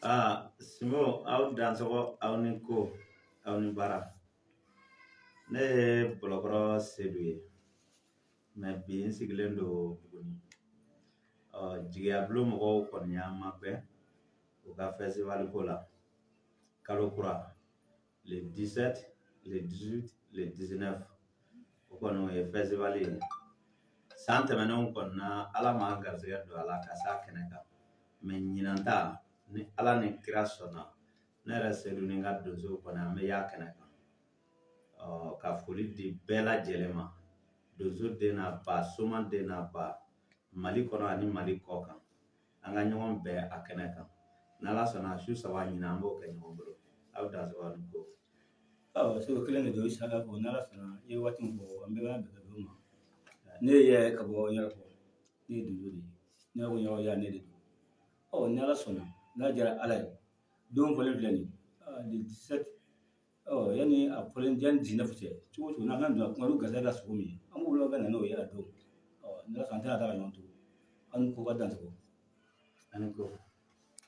Aa, Sinbo, aw dansɔgɔ, aw ni ko, aw ni baara. Ne ye Bɔlɔkɔrɔ Sedu ye, mais bi n sigilen don Buguni. Ɔ, Jigiyabulon mɔgɔw kɔni y'an magɛn u ka festival ko la kalo kura, le 17, le 18, le 19. O kɔni, o ye festival ye. San tɛmɛnenw kɔni na, Ala m'an garisɛgɛ don a la ka s'a kɛnɛ kan, mais ɲinan ta, ni Ala ni kira sɔnna, ne yɛrɛ Sedu ni n ka donsow kɔni, an bɛ y'a kɛnɛ kan. Ɔ, ka foli di bɛɛ lajɛlen ma, donso den n'a ba, soma den n'a ba, Mali kɔnɔ ani Mali kɔ kan, an ka ɲɔgɔn bɛn a kɛnɛ kan. N'Ala sɔnna, su 3 ɲinan, an b'o kɛ ɲɔgɔn bolo. Aw dansɔgɔ ni ko. Ɔ, seko kelen de don sa fɔ. N'Ala sɔnna, i ye waati min fɔ, an bɛɛ b'an bɛn ka d'o ma. Ne ye ka bɔ Ɲarafɔ, ne ye donso de ye. Ne ko ɲɔgɔn ya, ne de don. Ɔ, ni Ala sɔnna, n'a diyara Ala ye, don fɔlen filɛ nin ye, le 17. Ɔ, yanni a fɔlen, yanni 19 cɛ, cogo o cogo, n'an kan donna kuma garisɛgɛ la sogo min ye, an b'o wele ka na n'o ye a don. Ɔ, ni Ala sɔnna, an tɛna taa ka ɲɔgɔn to. An ni ko ka dansogo. Ani ko.